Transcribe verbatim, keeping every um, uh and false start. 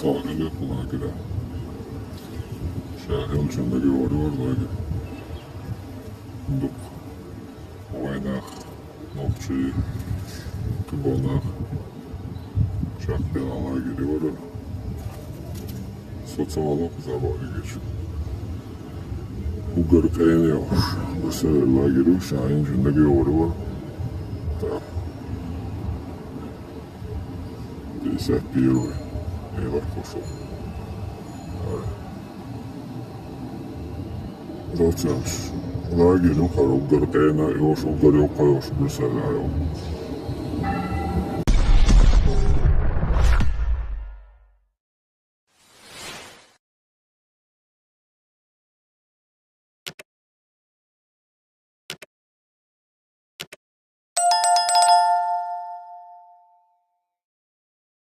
Лагерь, лагерь. Шаһил чундагы ори бар лагерь. Дук. Ойнах. Нохчи. Тубанах. Шахтен лагерь бар. Социалок забавы геч. Угар кайны ош. Бу север лагерь ош, айын чундагы ори бар. Так. Пятьдесят первый. Эвар кошо. Зачем? Лагерь ухар угар кайны ош, угар ёкай ош, бу север айын.